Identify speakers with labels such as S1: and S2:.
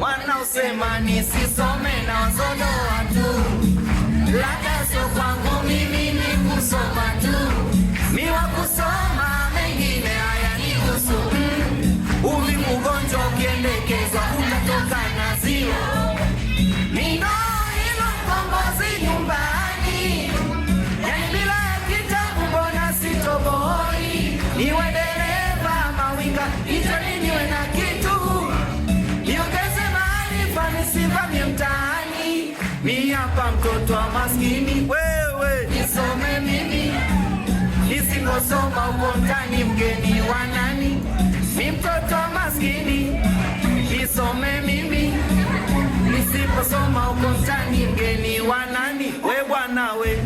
S1: Wanaosema nisisome na wazodoa tu, labda sio kwangu mimi ni kusoma tu, mi wa kusoma mengine haya ni kuhusu. Uvi mgonjwa ukiendekezwa utatoka na zio. Mindo hilo mkombozi nyumbani, yani bila ya kitabu mbona sitoboi? Niwe dereva mawinga, hicho niwe na kitu, niongeze maarifa nisivamie mtaani. Mi hapa mtoto wa maskini, wewe nisome mimi, nisiposoma uko mtaani mgeni wa nani? Mi mtoto wa maskini, nisome mimi, nisiposoma uko mtaani mgeni wa nani? We bwana we.